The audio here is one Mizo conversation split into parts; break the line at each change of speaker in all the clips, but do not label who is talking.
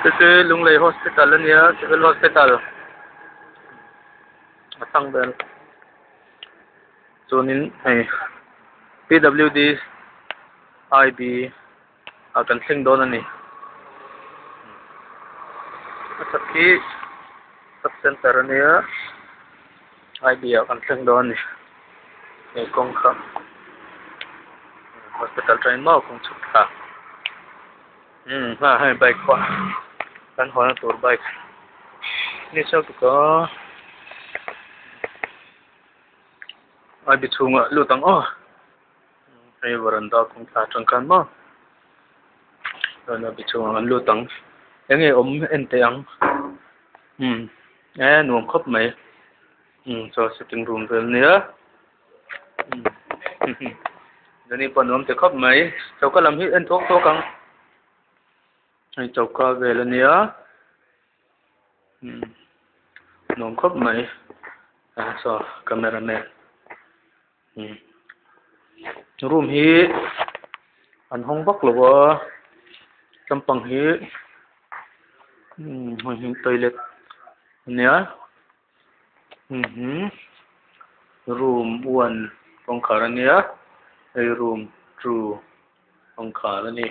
Chu chu Lunglei Hospital a nia Civil Hospital a thlang vel chuanin hei P W D I B ah kan thleng dawn a ni a chhak hi sub center a nia I B ah kan thleng dawn a ni he kawng kha hospital atangin maw kawng chhuk thla. Umm ha hei bike pawh kan haw na tur bike ni chauh tuk a I B chhungah lut ang aw hei varanda kawngthla atang khan maw chuan I B chhungah kan lut ang eng nge awm en teh ang umm e nuam khawp mai umm chaw sitting room vel ania. Zani pawh nuam ti khawp mai choka lam hi en thuak thuak ang hei choka vel ania umm nuam khawp mai ah saw camera man umm room hi an hawng vak lo a lampang hi umm hei hi toilet ania. Umm room one kawngkhar a nia hei room two kawngkhar a ni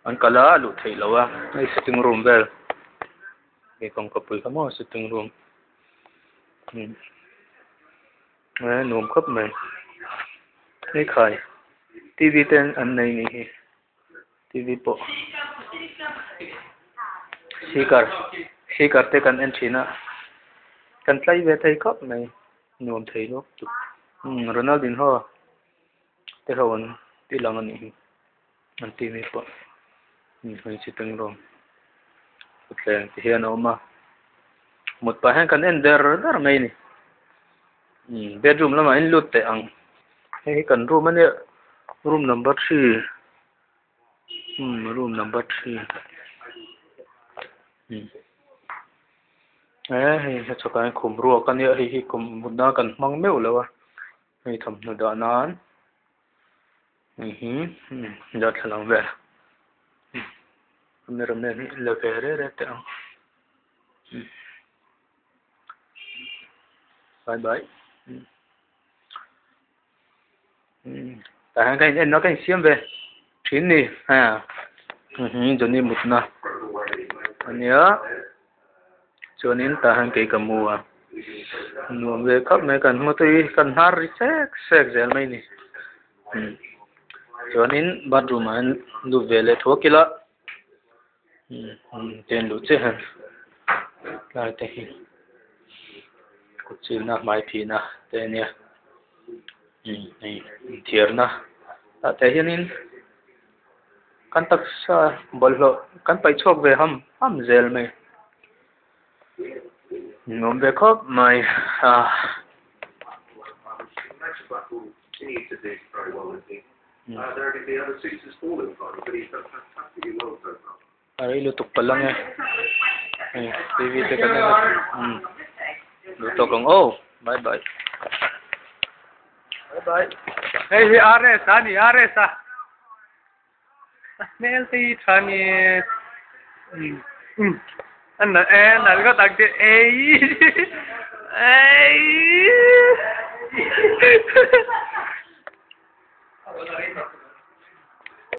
an kalh a a luh theih loh a hei sitting room vel hei kawngka pui kha maw sitting room umm e nuam khawp mai hei khai t v te an nei nih hi. T_v pawh speaker speaker te kan en thin a kan tlai ve thei khawp mai nuam thei luak tuk umm Ronaldinho te ho an ti lang a nih hi an t_v pawh hei sitting room thutthleng ti hian a awm a mut pah hian kan en der der mai a ni umm bedroom lamah hian lut teh ang hei hi kan room a nia room number three umm room number three umm he hei hla chhawkah hian khum ruak a nia hei hi khum mutna kan hmang meuh lo a hei thawmhnaw dah nan hei hi darthlalang vel camera man hi la ve reh reh teh ang. Bye bye tah hian ka in en a ka in siam ve thin ni ha Johnny mutna ania chuanin tah hian kei ka mu a nuam ve khawp mai kan hmu tui kan hnar ri sek sek zel mai ni chuanin bathroom ah hian lut ve leh thuak ila. Ten luh chiah hian tlai te hi kut chilna hmai phihna te a nia hei inthiarna tah te hianin kan taksa bawlhhlawh kan paih chhuak ve ham ham zel mai nuam ve khawp mai a. A rei lutuk palh ang e hei tv te kan en a umm duh tawk ang aw bye bye bye bye
hei hi rs a ni rs a a hmel te hi tha ni umm umm a nalh e a nalh ngawt ang che eii eii.